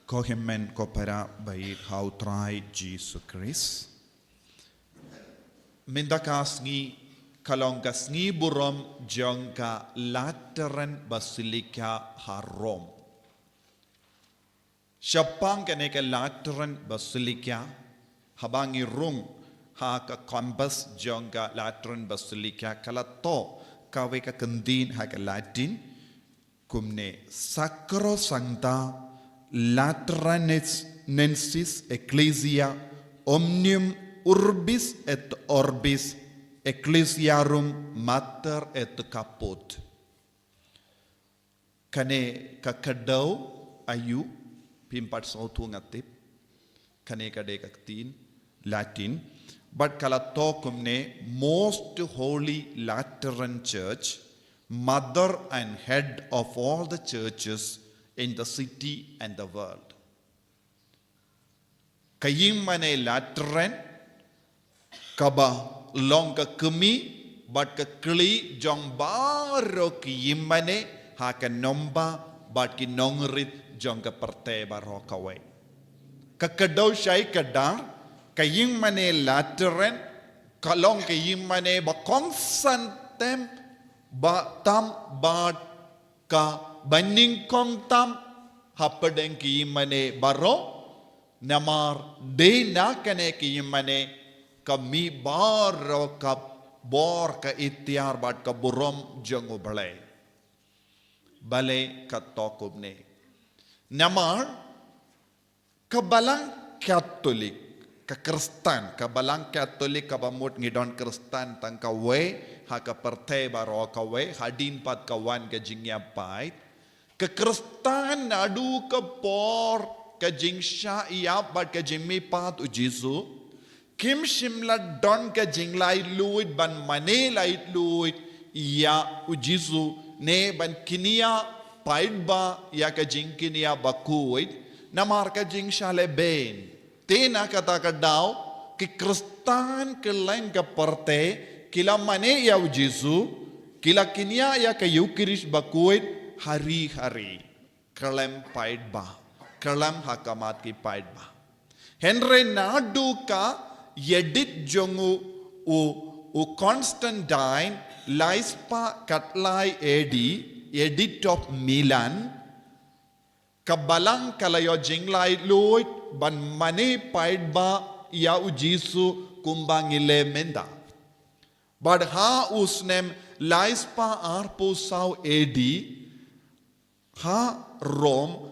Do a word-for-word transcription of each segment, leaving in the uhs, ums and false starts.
Ko hynmen ko para ba ïeit ha u Trai Jisu Khrist. Mynta ka sngi ka long ka sngi burom jong ka Lateran Basilica ha Rome. Shaphang kane ka Lateran Basilica, haba ngi rung ha ka campus jong ka Lateran Basilica, ka la thoh kawei ka kyntien ha ka Latin kumne: Sacrosancta Lateranensis Ecclesia omnium urbis et orbis Ecclesiarum mater et caput. Kane ka kdew aïu, phim pat sngewthuh nga tip. Kane ka dei ka ktien Latin. Bad ka la thoh kumne: Most Holy Lateran Church, Mother and Head of all the churches in the city and the world. Ka ïingmane Lateran, kaba long ka kmie bad ka khlieh jong baroh ki ïingmane ha ka nongbah bad ki nongrit jong ka pyrthei baroh kawei. Ka kdew shai kdar, ka ïingmane Lateran ka long ka ïingmane ba kongsan tam, ba tam bad kaba nyngkong tam hapdeng ki ïingmane baroh, namar dei na kane ka ïingmane ka mih baroh ka bor, ka iktiar bad ka burom jong U Blei. Balei ka thoh kumne? Namar ka Balang Katholik, ka Khristan, ka Balang Katholik, kaba mut ngi don Khristan tang kawei ha ka pyrthei baroh kawei, hadien pat ka wan ka jingïapait. Ka Khristan naduh ka por ka jingshah ïap bad ka jingmihpat U Jisu, kim shym la don ka jinglaitluid ban mane laitluid ïa U Jisu ne ban kñia paidbah ïa ka jingkñia bakhuid, namar ka jingshah lehbeiñ. Te na kata ka daw, ki Khristan kylleng ka pyrthei ki la mane ïa U Jisu, ki la kñia ïa ka Ïukharist bakhuid ha ri ha ri. Khlem paidbah, khlem ha khmat ki paidbah. Hynrei naduh ka edict jong u, u, u Constantine, laispah khatlai A D, Edict of Milan, ka Balang ka la ïoh jinglaitluid ban mane paidbah ïa U Jisu kumba ngi leh mynta. Bad ha u snem laispah arphew saw A D, ha Rome,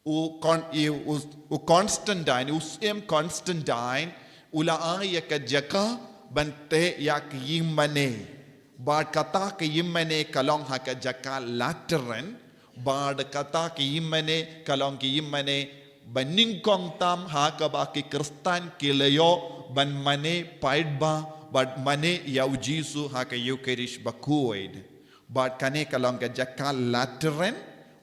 u Con-, i, u, u Constantine, u Syiem Constantine, u la ai ïa ka jaka ban teh ïa ka ïingmane. Bad kata ka ïingmane ka long ha ka jaka Lateran, bad kata ka ïingmane ka long ka ïingmane ba nyngkong tam ha kaba ki Khristan ki la ïoh ban mane paidbah bad mane ïa U Jisu ha ka Ïukharist bakhuid. Bad kane ka long ka jaka Lateran,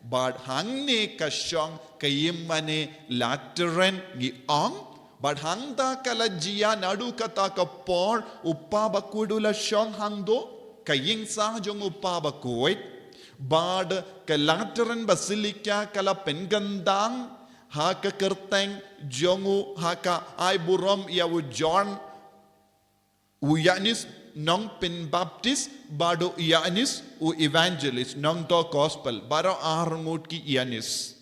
bad hangne ka shong ka ïingmane Lateran ngi ong, bad hangta ka la jia naduh kata ka por u Kpa Bakhuid u la shong hangto, ka ïingsah jong u Kpa Bakhuid, bad ka Lateran Basilica ka la pynkyndang ha ka kyrteng jong u, ha ka ai burom ïa u John u Ïanis nongpynbaptis, bad u Ïanis u Evangelist nongthoh Gospel, baroh arngut ki Ïanis.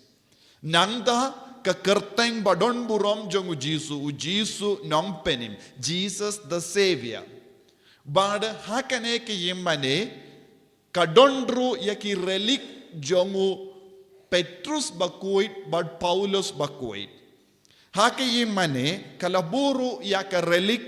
Nangta ka kyrteng ba don burom jong U Jisu, U Jisu Nongpynim, Jesus the Savior. Bad ha kane ka ïingmane ka don ruh ïa ki relik jong u Petrus Bakhuid bad Paulus Bakhuid. Ha ka ïingmane ka la buh ruh ïa ka relik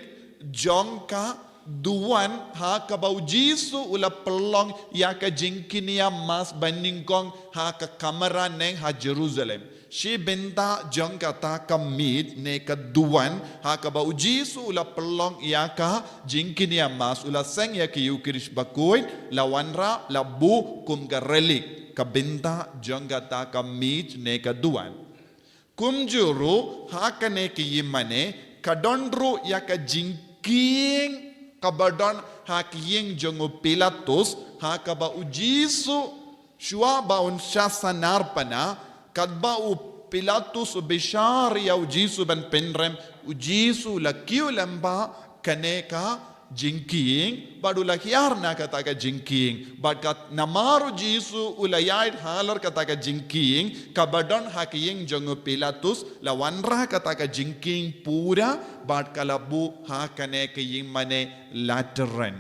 jong ka duwan ha kaba U Jisu u la pynlong ïa ka jingkñia Mass ba nyngkong ha ka kamra neng ha Jerusalem. Shi bynta jong kata ka miej ne ka duwan ha kaba U Jisu u la pynlong ïa ka jingkñia Mass, u la seng ïa ka Ïukharist bakhuid, la wanrah, la buh kum ka relik, ka bynta jong kata ka miej ne ka duwan. Kumjuh ruh ha kane ka ïingmane ka don ruh ïa ka jingkieng kaba don ha ka ïing jong u Pilatus, ha kaba U Jisu shuwa ba un shah sanar pana, katba u Pilatus u bishar ïa u Jisu ban pynrem, u Jisu la kiew lem bad kane ka jingkieng, bad u la hiar na kata ka jingkieng. Bad ka namar u Jisu u la ïaid halor kata ka jingkieng, kaba don ha ka ïing jong u Pilatus, la wanrah kata ka jingkieng pura, bad ka la buh ha kane ka ïingmane Lateran.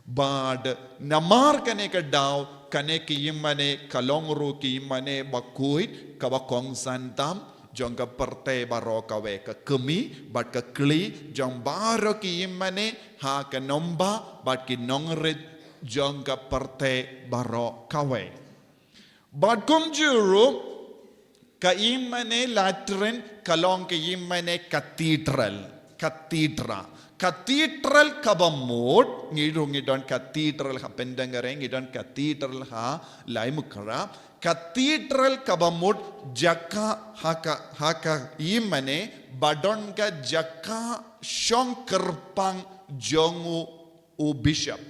Bad namar kane ka daw, kane ka ïingmane ka long ruh ka ïingmane bakhuid, kaba kongsan tam jong ka pyrthei baroh kawei, ka kmie bad ka kli jong baroh ki ïingmane ha ka nomba bad ki nongrit jong ka pyrthei baroh kawei. Bad kumjuh ruh, ka ïingmane Lateran ka long ka ïingmane cathedral, cathedra. Cathedral kaba mut, ngi ruh ngi don cathedral ha Pyndengrei, ngi don cathedral ha Laitumkhrah. Cathedral kaba mut jaka ha ka, ha ka ïingmane ba don ka jaka shong kyrpang jong u, u bishop.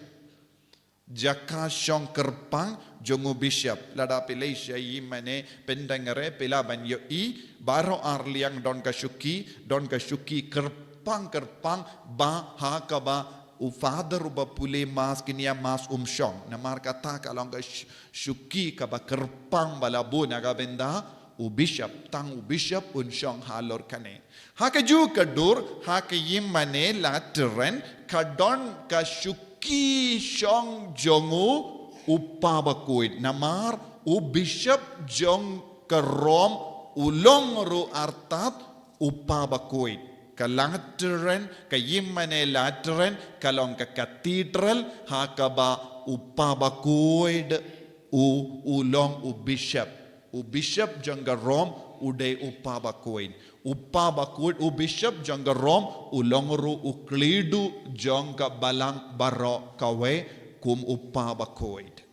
Jaka shong kyrpang jong u bishop. Lada phi leit sha ïingmane Pyndengrei phi lah ban ïohi, baroh arliang don ka shuki, don ka shuki kyrpang kyrpang, ba ha kaba u father uba pule mass, kine ïa mass um shong. Namar kata ka long ka sh-, shuki kaba kyrpang ba la buh na ka bynta u bishop, tang u bishop un shong halor kane. Ha kajuh ka dur, ha ka ïingmane Lateran, ka don ka shuki shong jong u, u Kpa Bakhuid. Namar u bishop jong ka Rom u long ruh artat u Kpa Bakhuid. Ka Lateran, ka ïingmane Lateran ka long ka cathedral ha kaba u Kpa Bakhuid u, u long u bishop. U bishop jong ka Rom u dei u Kpa Bakhuid. U Kpa Bakhuid, u bishop jong ka Rom u long ruh u khlei duh jong ka balang baroh kawei kum u Kpa Bakhuid.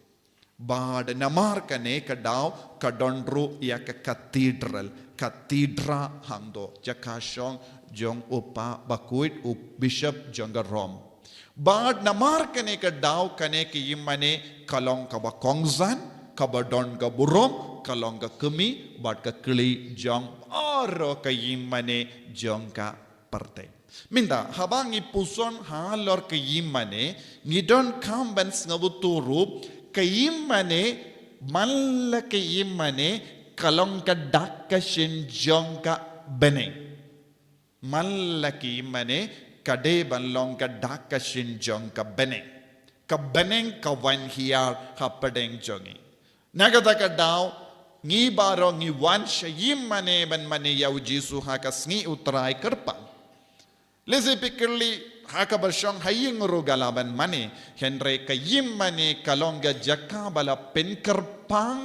Bad namar kane ka daw ka don ruh ïa ka cathedral, cathedra hangto, jaka shong jong u Kpa Bakhuid, u bishop jong ka Rom. Bad namar kane ka daw kane ka ïingmane ka long kaba kongsan, kaba don ka burom, ka long ka kmie bad ka kli jong baroh ka ïingmane jong ka pyrthei. Mynta haba ngi puson halor ka ïingmane, ngi donkam ban sngewthuh ruh ka ïingmane, man la ka ïingmane ka long ka dak ka shin jong ka bneng. Man la ka ïingmane ka dei ban long ka dak ka shin jong ka bneng. Ka bneng ka wan hiar hapdeng jong ngi. Na kata ka daw, ngi baroh ngi wan sha ïingmane ban mane ïa u Jisu ha ka sngi U Trai kyrpang. Lehse phi kylli, ha kaba shong ha ïing ruh nga lah ban mane, hynrei ka ïingmane ka long ka jaka ba la pynkyrpang,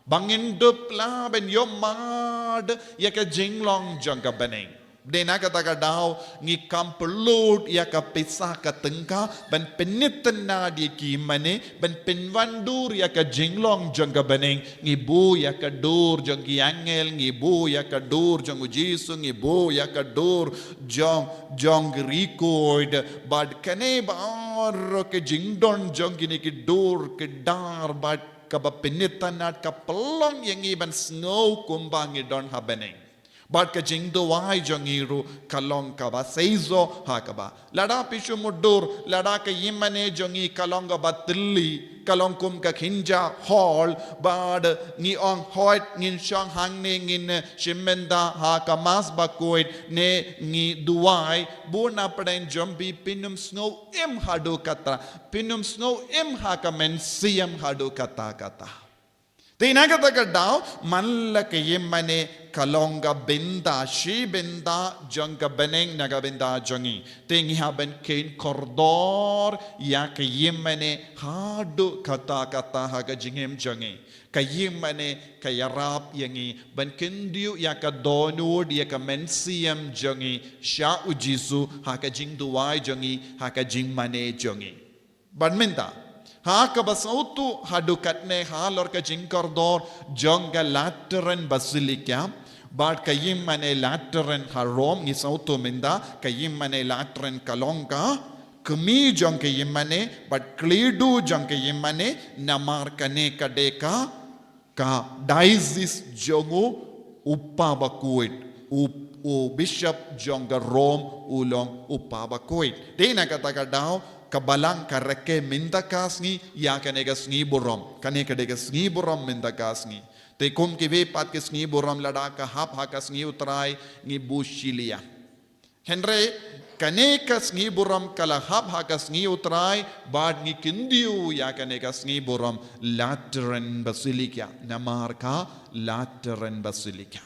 ba ngin dup lah ban ïohmad ïa ka jinglong jong ka bneng. Dei na kata ka daw, ngi kam pynlut ïa ka pisa ka tyngka ban pynitynnad ïa ka ïingmane, ban pynwandur ïa ka jinglong jong ka bneng. Ngi buh ïa ka dur jong ki angel, ngi buh ïa ka dur jong u Jisu, ngi buh ïa ka dur jong, jong ki riewkhuid. Bad kane baroh ka jingdon jong kine ki dur ki dar bad kaba pynitynnad ka pynlong ïa ngi ban sngew kumba ngi don ha bneng. Bad ka jingduwai jong ngi ruh ka long kaba seisoh ha kaba. Lada phi shu mutdur, lada ka ïingmane jong ngi ka long kaba tylli, ka long kum ka kynja hall, bad ngi ong hooid ngin shong hangne ngin shim bynta ha ka mass bakhuid ne ngi duwai, bun na pdeng jong phi phin ym sngew im haduh katta, phin ym sngew im ha ka mynsiem haduh katta katta. Te na kata ka daw, man la ka ïingmane ka long ka bynta, shi bynta jong ka bneng na ka bynta jong ngi. Te ngi hap ban kheiñ kordor ïa ka ïingmane haduh katta katta ha ka jingim jong ngi. Ka ïingmane ka ïarap ïa ngi ban kyntiew ïa ka dohnud ïa ka mynsiem jong ngi sha u Jisu ha ka jingduwai jong ngi, ha ka jingmane jong ngi. Bad mynta, ha kaba sngewthuh haduh katne halor ka jingkordor jong ka Lateran Basilica bad ka ïingmane Lateran ha Rom, ngi sngewthuh mynta ka ïingmane Lateran ka long ka kmie jong ka ïingmane bad khlei duh jong ka ïingmane, namar kane ka dei ka, ka diocese jong u u pa bakhuid, u, u bishop jong ka Rome u long u pa bakhuid. Te na kata ka daw ka Balang ka rakhe mynta ka sngi ïa kane ka sngi burom. Kane ka dei ka sngi burom mynta ka sngi. Te kum kiwei pat ki sngi burom, lada ka hap ha ka sngi U Trai ngi buh shiliang. Hynrei kane ka sngi burom ka la hap ha ka sngi U Trai, bad ngi kyntiew ïa kane ka sngi burom Lateran Basilica, namar ka Lateran Basilica.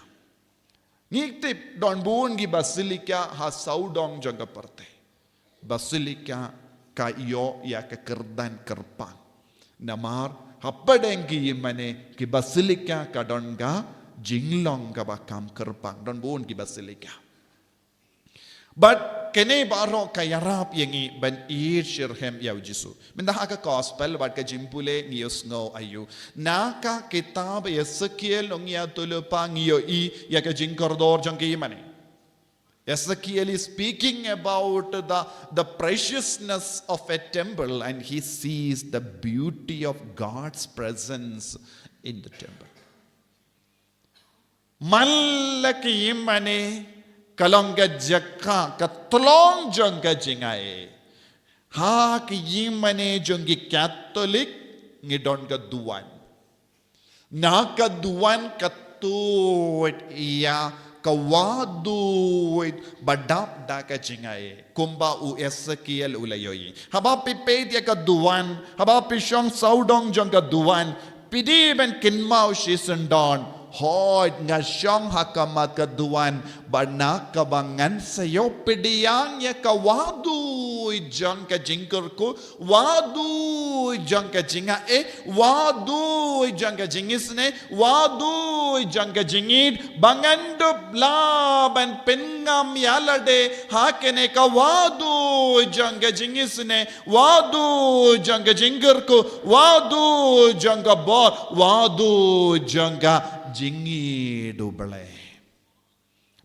Ngi tip don bun ki basilica ha sawdong jong ka pyrthei. Basilica ka ïoh ïa ka kyrdan kyrpang. Namar hapdeng ki ïingmane ki basilica ka don ka jinglong kaba kham kyrpang. Don bun ki basilica. Bad kane baroh ka ïarap ïa ngi ban ïeit shitrhem ïa u Jisu. Mynta ha ka gospel bad ka jingpule ngi ïohsngew aïu. Na ka kitab Ezekiel nongïathuhlypa ngi ïohi ïa ka jingkordor jong ki ïingmane. Ezekiel is speaking about the, the preciousness of a temple, and he sees the beauty of God's presence in the temple. Man la ki ïingmane ka long ka jaka, ka tyllong jong ka jingai. Ha ki ïingmane jong ki Katholik ngi don ka duwan. Na ka duwan ka tuid ïa ka wah duid ba dap da ka jingai, kumba u Ezekiel u la ïohi. Haba phi peit ïa ka duwan, haba phi shong sawdong jong ka duwan, phi dei ban kynmaw shisyndon, hooid nga shong ha khmat ka duwan, bad na kaba ngan sa ïoh pdiang ïa ka wah duid jong ka jingkyrkhu, wah duid jong ka jingai, wah duid jong ka jingisynei, wah duid jong ka jingïeit, ba ngan dup lah ban pynngam ïa lade ha kane ka wah duid jong ka jingisynei, wah duid jong ka jingkyrkhu, wah duid jong ka bor, wah duid jong ka jingïeit U Blei.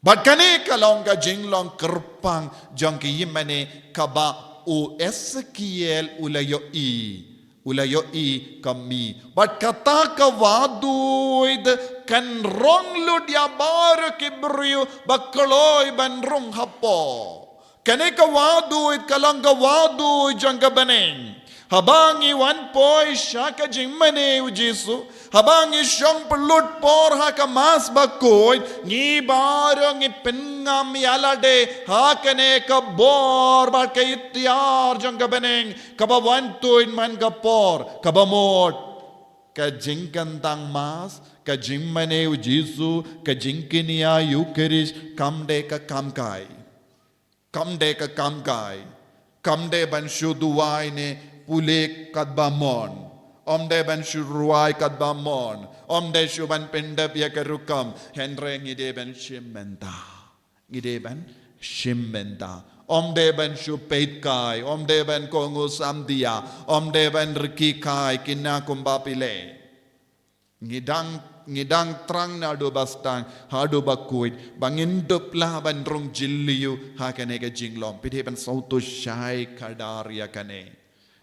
Bad kane ka long ka jinglong kyrpang jong ki ïingmane kaba u Ezekiel u la ïohi, u la ïohi ka mih. Bad kata ka wah duid kan rong lut ïa baroh ki briew ba kloi ban rung hapoh. Kane ka wah duid ka long ka wah duid jong ka bneng. Haba ngi wan poi sha ka jingmane u Jisu, haba ngi shong pynlut por ha ka Mass bakhuid, ngi baroh ngi pynngam ïa lade ha kane ka bor bad ka iktiar jong ka bneng, kaba wan tuid man ka por kaba mut. Ka jingkyntang Mass, ka jingmane u Jisu, ka jingkñia Eucharist kam dei ka kam kai. Kam dei ka kam kai, kam dei ban shu duwai ne pule katba mon, ym dei ban shu rwai katba mon, ym dei shu ban pyndep ïa ka rukom, hynrei ngi dei ban shim bynta. Ngi dei ban shim bynta. Ym dei ban shu peit kai, ym dei ban kohnguh samdia, ym dei ban rkhie kai, kine kumba phi leh. Ngi dang, ngi dang thrang naduh ba sdang haduh ba khuid, ba ngin dup lah ban rung jylliew ha kane ka jinglong. Phi dei ban sngewthuh shai khadar ïa kane.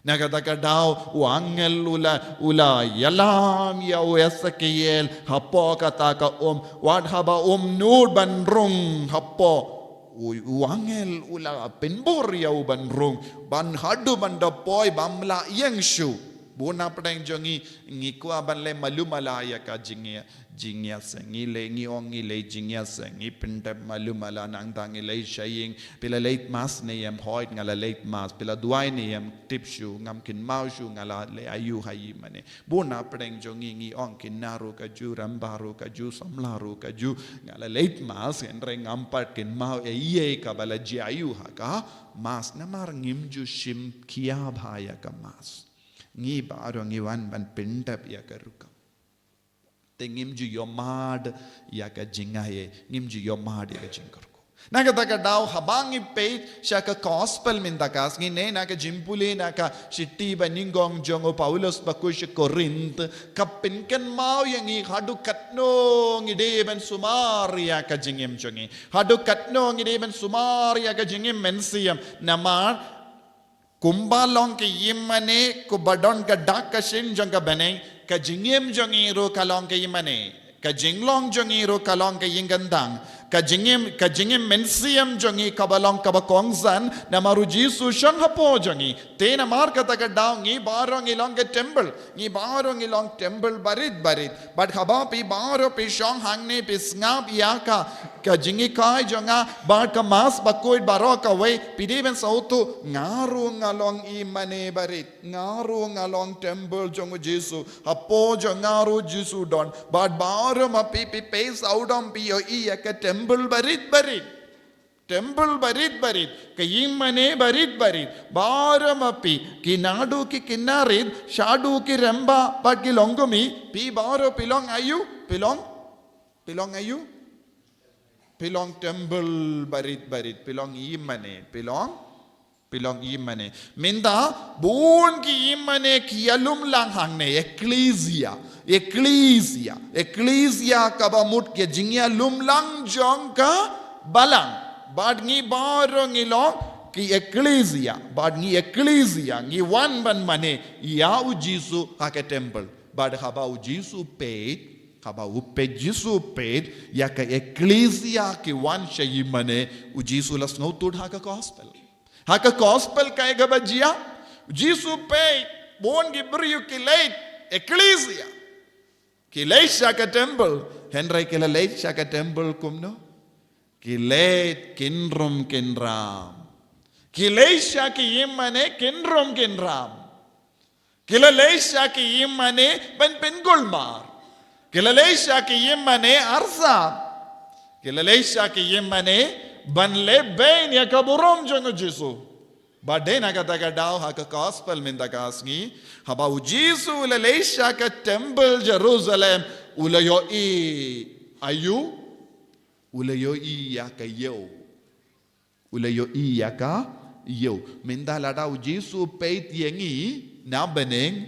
Na kata ka daw u angel u la, u la ïalam ïa u Esekiel hapoh kata ka um, wat haba um nud ban rung hapoh. U, u angel u la pynbor ïa u ban rung, ban haduh ban da poi bym lah ïeng shuh. Bun na pdeng jong ngi, ngi kwah ban leh malu mala ïa ka jingïa, jingïaseng. Ngi leh, ngi ong ngi leh jingïaseng, ngi pyndep malu mala, nangta ngi leh sha ïing. Phi la leit Mass ne em? Hooid nga la leit Mass. Phi la duwai ne em? Tip shuh, ngam kynmaw shuh nga la leh aïu ha ïingmane. Bun na pdeng jong ngi, ngi ong kine ruh kajuh, rangbah ruh kajuh, samla ruh kajuh, nga la leit Mass, hynrei ngam pat kynmaw ei ei kaba la jia aïu ha ka Mass. Namar ngim ju shim khia bha ïa ka Mass. Ngi baroh ngi wan ban pyndep ïa ka rukom. Te ngim ju ïohmad ïa ka jingai, ngim ju ïohmad ïa ka jingkyrkhu. Na kata ka daw haba ngi peit sha ka gospel mynta ka sngi ne na ka jingpule na ka shithi banyngkong jong u Paulus bakhuid sha Korinth, ka pynkynmaw ïa ngi haduh katno ngi dei ban sumar ïa ka jingim jong ngi. Haduh katno ngi dei ban sumar ïa ka jingim mynsiem. Namar kumba long ka ïingmane, kumba don ka dak ka shin jong ka bneng, ka jingim jong ngi ruh ka long ka ïingmane. Ka jinglong jong ngi ruh ka long ka ïing kyndang. Ka jingim, ka jingim mynsiem jong ngi kaba long kaba kongsan, namar u Jisu shong hapoh jong ngi. Te namar kata ka daw ngi baroh ngi long ka temple. Ngi baroh ngi long temple barit barit. Bad haba phi baroh phi shong hangne phi sngap ïa ka, ka jinghikai jong nga, bad ka Mass bakhuid baroh kawei, phi dei ban sngewthuh, nga ruh nga long ïingmane barit. Nga ruh nga long temple jong u Jisu. Hapoh jong nga ruh u Jisu u don. Bad baroh ma phi phi peit sawdong phi ïohi ïa ka temple barit barit. Temple barit barit. Ka ïingmane barit barit. Baroh ma phi. Ki naduh ki khynnah rit. Shaduh ki rangbah. Bad ki longkmie. Phi baroh phi long aïu. Phi long. Phi long aïu. Phi long temple barit barit. Phi long ïingmane. Phi long. Phi long ïingmane. Mynta, bun ki ïingmane ki ïalum lang hangne, ekklesia, ekklesia, ekklesia kaba mut ka jingïalum lang jong ka balang. Bad ngi baroh ngi long ki ekklesia, bad ngi ekklesia, ngi wan ban mane ïa u Jisu ha ka temple. Bad haba u Jisu peit, haba u peit, Jisu peit ïa ka ekklesia ki wan sha ïingmane, u Jisu la sngewthuh ha ka gospel. Ha ka gospel kaei kaba jia, Jisu peit, bun ki briew ki leit, ekklesia. Ki leit sha ka temple, hynrei ki la leit sha ka temple kumno? Ki leit kynrum kynram. Ki leit sha ki ïingmane kynrum kynram. Ki la leit sha ki ïingmane ban pynkulmar. Ki la leit sha ki ïingmane arsap. Ki la leit sha ki ïingmane ban leh beiñ ïa ka burom jong u Jisu. Bad dei na kata ka daw ha ka gospel mynta ka sngi. Haba u Jisu u la leit sha ka temple Jerusalem. U la ïohi aïu. U la ïohi ïa ka ïew. U la ïohi ïa ka ïew. Mynta lada u Jisu u peit ïa ngi na bneng.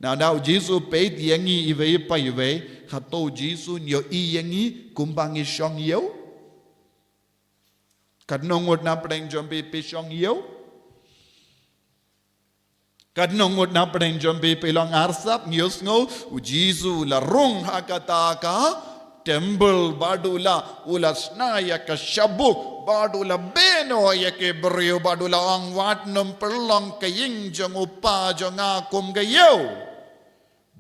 Lada u Jisu u peit ïa ngi iwei pa iwei. Hato u Jisu un ïohi ïa ngi kumba ngi shong ïew. Katno ngut na pdeng jong phi phi shong ïew. Katno ngut na pdeng jong phi phi long arsap, ngi ïohsngew, u Jisu u la rung ha kata ka temple bad u la, u la shna ïa ka shabuk, bad u la beh noh ïa ki briew, bad u la ong wat nym pynlong ka ïing jong u Kpa jong nga kum ka ïew.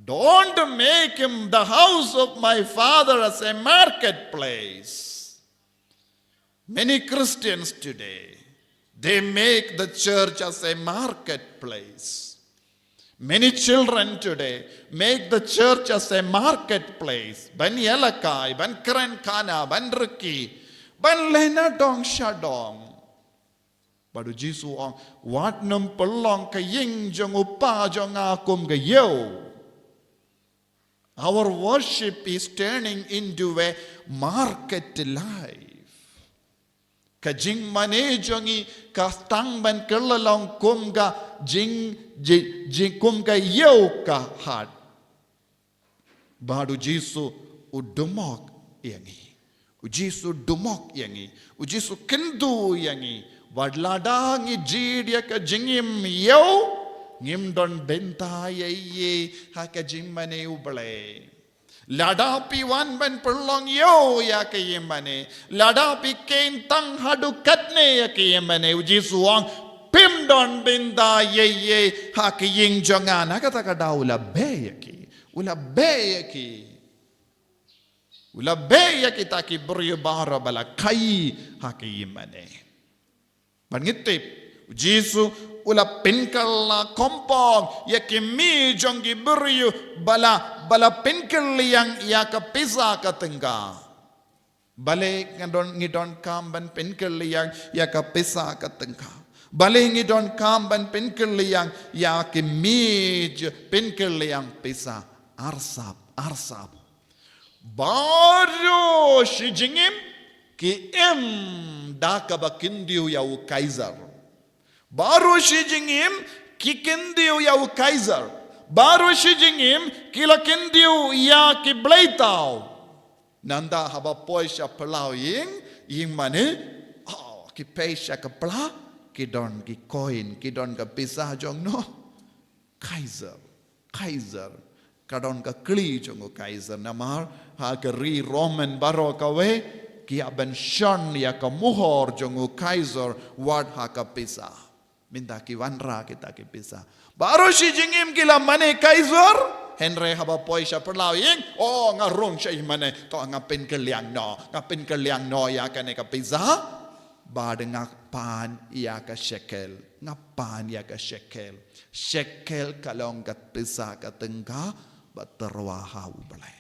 Don't make him the house of my Father as a marketplace. Many Christians today, they make the church as a marketplace. Many children today make the church as a marketplace. Ban ïalehkai, ban kren khana, ban rkhie, ban leh nadong shadong. Bad u Jisu u ong, wat nym pynlong ka ïing jong u Kpa jong nga kum ka ïew. Our worship is turning into a market life. Ka jingmane jong ngi ka tang ban kylla long kum ka jing, jing, jing kum ka ïew ka hat. Bad u Jisu u dumok ïa ngi. U Jisu dumok ïa ngi. U Jisu kyntu ïa ngi. Wat lada ngi jied ïa ka jingim ïew, ngim don bynta ïa ei ei ha ka jingmane U Blei. Lada phi wan ban pynlong ïew ïa ka ïingmane. Lada phi kheiñ tang haduh katne ïa ka ïingmane. U Jisu u ong phim don bynta ïa ei ei ha ka ïing jong nga. Na kata ka daw u la beh ïa ki. U la beh ïa ki. U la beh ïa kita ki briew baroh ba la khaii ha ka ïingmane. Bad ngi tip, u Jisu u la pynkylla kongpong ïa ki mih jong ki briew ba la, ba la pynkylliang ïa ka pisa ka tyngka. Balei ngi don, ngi donkam ban pynkylliang ïa ka pisa ka tyngka? Balei ngi donkam ban pynkylliang ïa ki mih, pynkylliang pisa? Arsap, arsap. Baroh shi jingim ki im da kaba kyntiew ïa u Kaiser. Baroh shi jingim ki kyntiew ïa u Kaiser. Baroh shi jingim ki la kyntiew ïa ki bleitaw. Nangta haba poi sha phyllaw ïing, ïingmane, oh, ki poi sha ka pla, ki don ki coin, ki don ka pisa jong no. Kaiser, Kaiser, Ka don ka kli jong u Kaiser namar ha ka ri Roman baroh kawei ki hap ban shon ïa ka muhor jong u Kaiser wat ha ka pisa. Mynta ki wanrah kita ki pisa. Baroh shi jingim ki la mane Kaiser. Hynrei haba poi sha phyllaw ïing, oh, nga rung sha i mane, to nga pynkylliang noh, nga pynkylliang noh ïa kane ka pisa. Bad nga pan ïa ka shekel, nga pan ïa ka shekel. Shekel ka long ka pisa, ka tyngka ba tyrwa ha U Blei.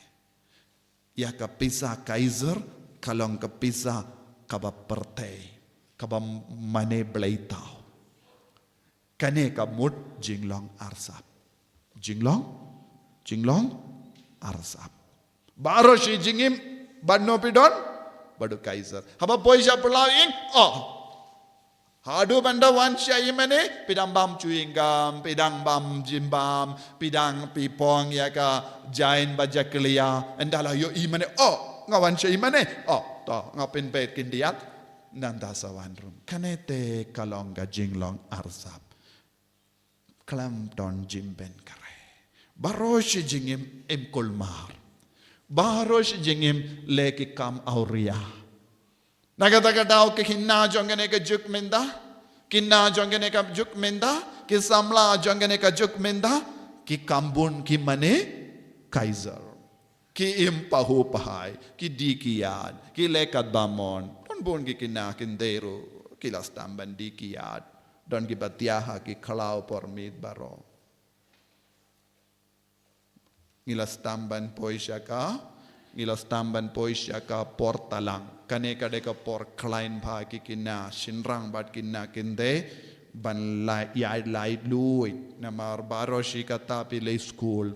Ïa ka pisa Kaiser ka long ka pisa kaba pyrthei, kaba mane bleitaw. Kane ka mut jinglong arsap. Jinglong, jinglong arsap. Baroh shi jingim bad no phi don, bad u Kaiser. Haba poi sha phyllaw ïing, oh. Haduh ban da wan sha i mane, phi dang bam chewing gum, phi dang bam jimbam, phi dang phi phong ïa ka jain ba jakhlia, ynda la ïoh i mane, oh, nga wan sha i mane, oh, to, nga pynbeit khyndiat, nangta sa wan ruh. Kane te ka long ka jinglong arsap. Khlem don jingpynkhreh. Baroh shi jingim im kulmar. Baroh shi jingim leh ki kam awria. Na kata ka daw ki khynnah jong kane ka juk mynta, ki khynnah jong kane ka juk mynta, ki samla jong kane ka juk mynta, ki kam bun ki mane Kaiser. Ki im pahuh pahai, ki die ki ïaid, ki leh katba mon. Don bun ki khynnah khyndai ruh ki la sdang ban die ki ïaid. Don kiba thiah ha ki khlaw por miet baroh. Ngi la sdang ban poi sha ka, ngi la sdang ban poi sha ka por tlang. Kane ka dei ka por khlaiñ bha ki khynnah shynrang bad khynnah khyndai ban la ïaid laitluid. Namar baroh shi katta phi leit skul.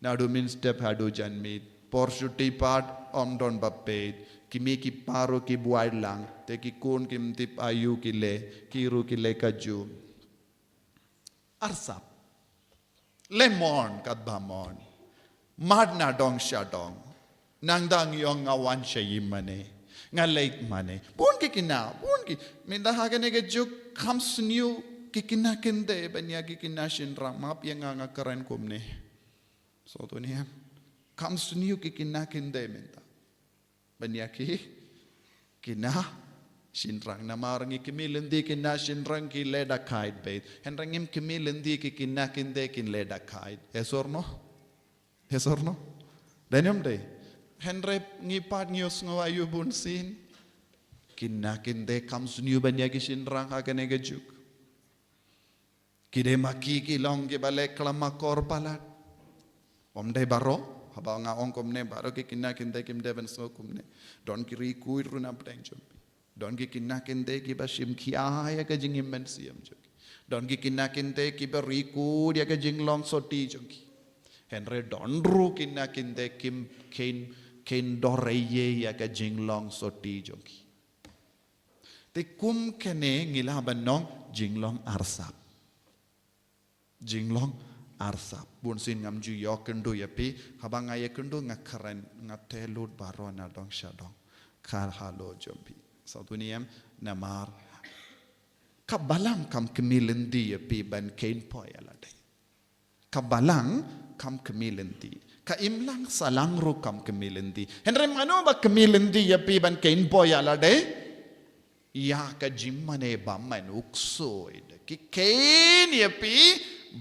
Naduh mynstep haduh janmiet. Por shuti pat ym don ba peit. Ki mei ki pa ruh ki buaid lang. Te ki khun kim tip aïu ki leh. Ki ruh ki leh kajuh. Arsap. Leh mon katba mon. Mad na dong sha dong. Nang dang ïong nga wan sha i mane. Nga leit mane. Bun ki khynnah, bun ki. Mynta ha kane ka juk kham sniew ki khynnah khyndai ban ïa ki khynnah shynrang. Map ïa nga, nga kren kumne. Sngewthuh ne em? Kham sniew ki khynnah khyndai mynta ban ïa ki khynnah shynrang. Namar ngi khmih lynti khynnah shynrang ki leh da khaid beit. Hynrei ngim khmih lynti ki khynnah khyndai kin leh da khaid. Yes or no? Yes or no? Dei ne ym dei? Hynrei ngi pat ngi ïohsngew aïu bunsien. Khynnah khyndai kham sniew ban ïa ki shynrang ha kane ka juk. Ki dei ma ki ki long kiba leh khlem akor palat. Ym dei baroh, haba nga ong kumne baroh ki khynnah khyndai kim dei ban sngew kumne. Don ki riewkhuid ruh na pdeng jong phi. Don ki khynnah khyndai kiba shim khia ïa ka jingim mynsiem jong ki. Don ki khynnah khyndai kiba riewkhuid ïa ka jinglong sotti jong ki. Hynrei don ruh khynnah khyndai kim kein kein dor ei ei ïa ka jinglong sotti jong ki. Te kum kane ngi lah ban ong jinglong arsap. Jinglong arsap. Bunsien ngam ju ïoh kynduh ïa phi, haba nga ïa kynduh nga kren, nga teh lut baroh na dong sha dong. Ka halor jong phi. Sngewthuh ne em? Namar ka Balang kam khmih lynti ïa phi ban kein poi ïa lade. Ka Balang kam khmih lynti. Ka imlang sahlang ruh kam khmih lynti. Hynrei mano ba khmih lynti ïa phi ban kein poi ïa lade? Ïa ka jingmane ba man u ksuid. Ki kein ïa phi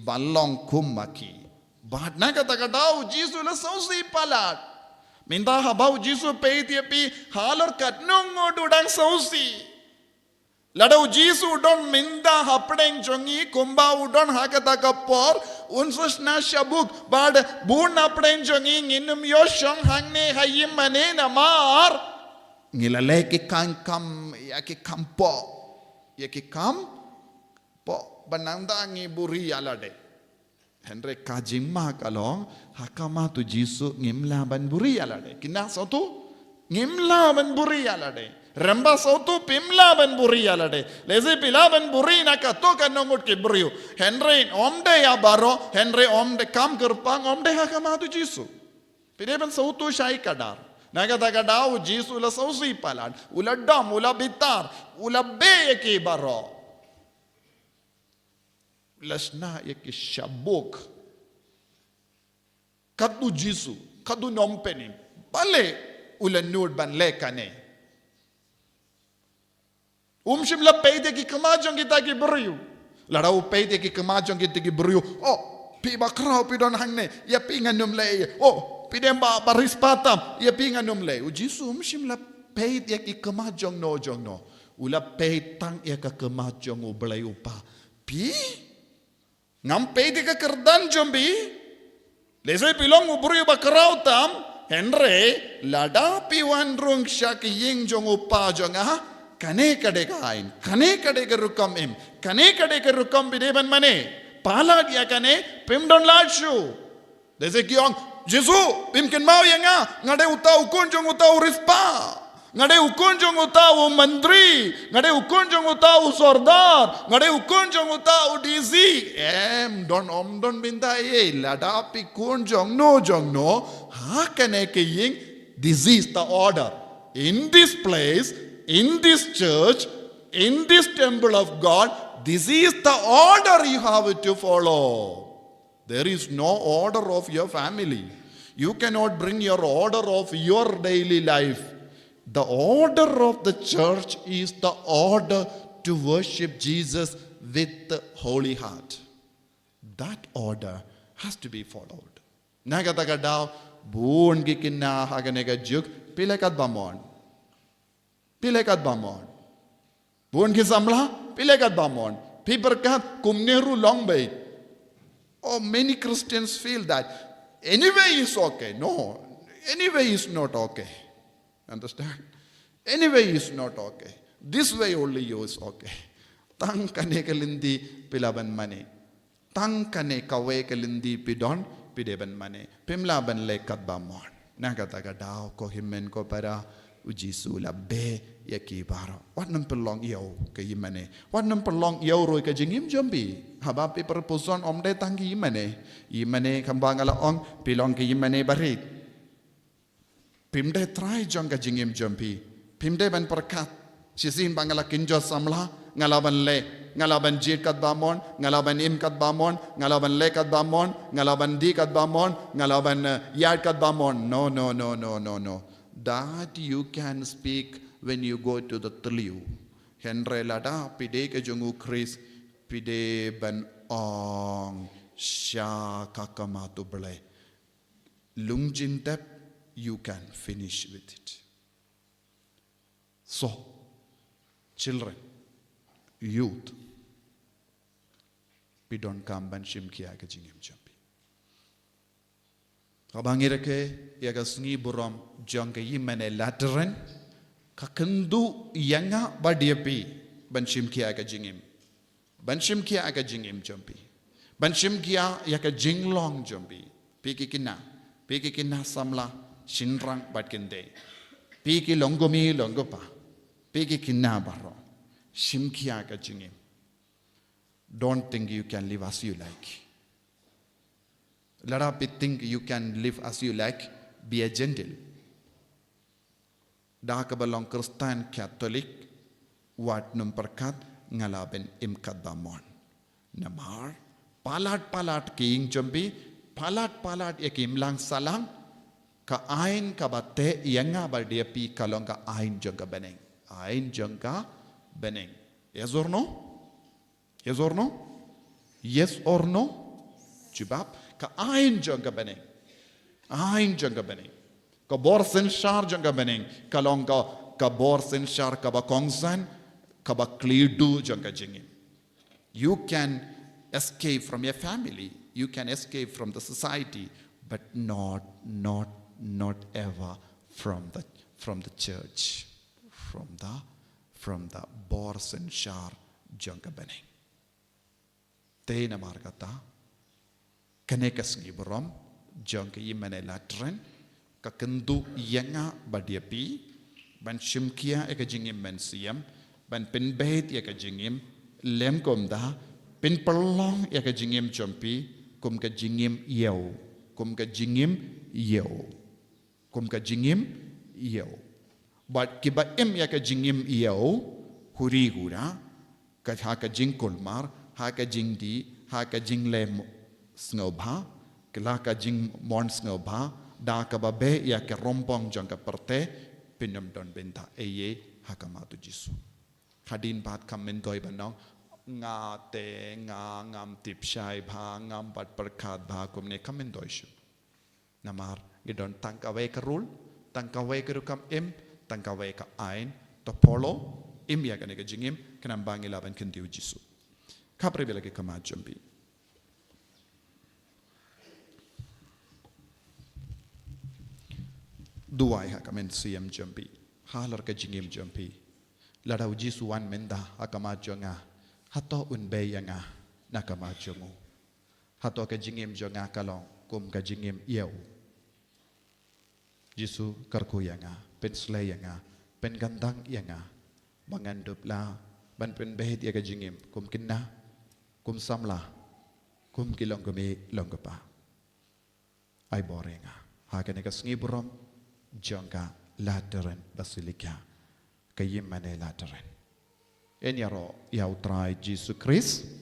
ban long kum ma ki. Bad na kata ka daw u Jisu u la sngewsih palat. Mynta haba u Jisu u peit ïa phi halor katno ngut u dang sngewsih. Lada u Jisu u don mynta hapdeng jong ngi kumba u don ha kata ka por, un sa shna shabuk, bad bun hapdeng jong ngi ngin ym ïoh shong hangne ha i mane namar ngi la leh ki kam, kam, ïa ki kam pop, ïa ki kam pop, ba nang da ngi buhrieh ïa lade. Hynrei ka jingma ka long, ha khmat u Jisu ngim lah ban buhrieh ïa lade. Kine sawtu, ngim lah ban buhrieh ïa lade. Rangbah sawtu phim lah ban buhrieh ïa lade. Lehse phi lah ban buhrieh na kato katno ngut ki briew. Hynrei ym dei ïa baroh, hynrei ym dei, kam kyrpang ym dei ha khmat u Jisu. Phi dei ban sawtu shai khadar. Na kata ka daw u Jisu u la sngewsih palat, u la dom, u la bitar, u la beh ïa ki baroh. La shna ïa ki shabuk. Katno Jisu, katno nongpynim. Balei u la nud ban leh kane. Um shym la peit ïa ki khmat jong kita ki briew. Lada u peit ïa ki khmat jong kita ki briew. Oh, phi ba khraw phi don hangne, ïa phi ngan ym leh. Oh, phi dem ba, ba riewspah tam, ïa phi ngan ym leh. U Jisu um shym la peit ïa ki khmat jong no jong no. U la peit tang ïa ka khmat jong U Blei U Kpa. Phi Ngam peit ïa ka kyrdan jong phi. Lehse phi long u briew ba khraw tam. Hynrei lada phi wan rung sha ka ïing jong U Kpa jong nga, kane ka dei ka aiñ, kane ka dei ka rukom im, kane ka dei ka rukom phi dei ban mane. Palat ïa kane, phim don lad shuh. Lehse ki ong, Jisu, phim kynmaw ïa nga, nga dei uta u khun jong uta u riewspah. Nga dei u khun jong uta u myntri, nga dei u khun jong uta u sordar, nga dei u khun jong uta u D C. Em, don, ym don bynta ei, lada phi khun jong no jong no, ha kane ka ïing, this is the order. In this place, in this church, in this temple of God, this is the order you have to follow. There is no order of your family. You cannot bring your order of your daily life. The order of the church is the order to worship Jesus with the holy heart. That order has to be followed. Na kata ka daw, bun ki kynnoh ha kane ka juk, phi leh katba mon. Phi leh katba mon. Bun ki samla, phi leh katba mon. Phi pyrkhat kumne ruh long beit. Oh, many Christians feel that. Anyway is okay. No, anyway is not okay. Understand? Anyway is not okay. This way only is okay. Tang kane ka lynti phi lah ban mane. Tang kane kawei ka lynti phi don, phi dei ban mane. Phim lah ban leh katba mon. Na kata ka daw ko hynmen ko para, U Jisu u la beh ïa ki baroh. Wat nym pynlong ïew ka ïingmane. Wat nym pynlong ïew ruh ka jingim jong phi. Haba phi pyrphuson ym dei tang ka ïingmane. Ïingmane kumba nga la ong, phi long ka ïingmane barit. Phim dei trai jong ka jingim jong phi. Phim dei ban pyrkhat, shisien ba nga la kynjoh samla, nga lah ban leh, nga lah ban jied katba mon, nga lah ban im katba mon, nga lah ban leh katba mon, nga lah ban die katba mon, nga lah ban, eh, ïaid katba mon. No, no, no, no, no, no. That you can speak when you go to the tliu. Hynrei lada phi dei ka jong U Khrist, phi dei ban ong sha ka khmat U Blei. Lung jingtep, you can finish with it. So, children, youth, phi donkam ban shim khia ka jingim jong phi. Haba ngi rakhe ïa ka sngi burom jong ka ïingmane Lateran, ka kynduh ïa nga bad ïa phi ban shim khia ka jingim. Ban shim khia ïa ka jingim jong phi. Ban shim khia ïa ka jinglong jong phi. Phi ki khynnah, phi ki khynnah samla, shynrang bad kynthei. Phi ki longkmie longkpa. Phi ki khynnah baroh. Shim khia ïa ka jingim. Don't think you can live as you like. Lada phi think you can live as you like, be a Gentile. Da kaba long Khristan Katholik, wat nym pyrkhat nga lah ban im katba mon. Namar, palat palat ka ïing jong phi, palat palat ïa ka imlang sahlang, ka aiñ kaba teh ïa nga bad ïa phi ka long ka aiñ jong ka bneng. Aiñ jong ka bneng. Yes or no? Yes or no? Yes or no? Jubab, ka aiñ jong ka bneng. Aiñ jong ka bneng. Ka bor synshar jong ka bneng. Ka long ka, ka bor synshar kaba kongsan, kaba khlieh duh jong ka jingim. You can escape from your family. You can escape from the society, but not, not, not ever from the, from the church, from the, from the bor synshar jong ka bneng. Te namar kata, kane ka sngi burom jong ka ïingmane Lateran, ka kynduh ïa nga bad ïa phi, ban shim khia ïa ka jingim mynsiem, ban pynbeit ïa ka jingim, lem kumta, pynpynlong ïa ka jingim jong phi, kum ka jingim ïew, kum ka jingim ïew. Kum ka jingim ïew. Bad kiba im ïa ka jingim ïew, huri hura, ka ha ka jingkulmar, ha ka jingdih, ha ka jingleh sngewbha, Kylla ka jingmon sngewbha da kaba beh ïa ka rympong jong ka pyrthei, phin ym don bynta ei ei ha khmat u Jisu. Hadien pat kam myntoi ban ong, nga te nga ngam tip shai bha, ngam pat pyrkhat bha kumne, kam myntoi shuh. Namar ngi don tang kawei ka rule, tang kawei ka rukom im, tang kawei ka aiñ, to follow, im ïa kane ka jingim, khnang ba ngi lah ban kyntiew Jisu. Khapri bha la ki khmat jong phi. Duwai ha ka mynsiem jong phi, halor ka jingim jong phi. Lada u Jisu u wan mynta ha khmat jong nga, hato un bei ïa nga na khmat jong u? Hato ka jingim jong nga ka long kum ka jingim ïa u? Jisu, kyrkhu ïa nga, pynslei ïa nga, pynkyntang ïa nga, ba ngan dup lah ban pynbeit ïa ka jingim kum khynnah, kum samla, kum ki longkmie longkpa. Ai bor ïa nga ha kane ka sngi burom jong ka Lateran Basilica, ka ïingmane Lateran. Yn ïaroh ïa u Trai Jisu Khrist.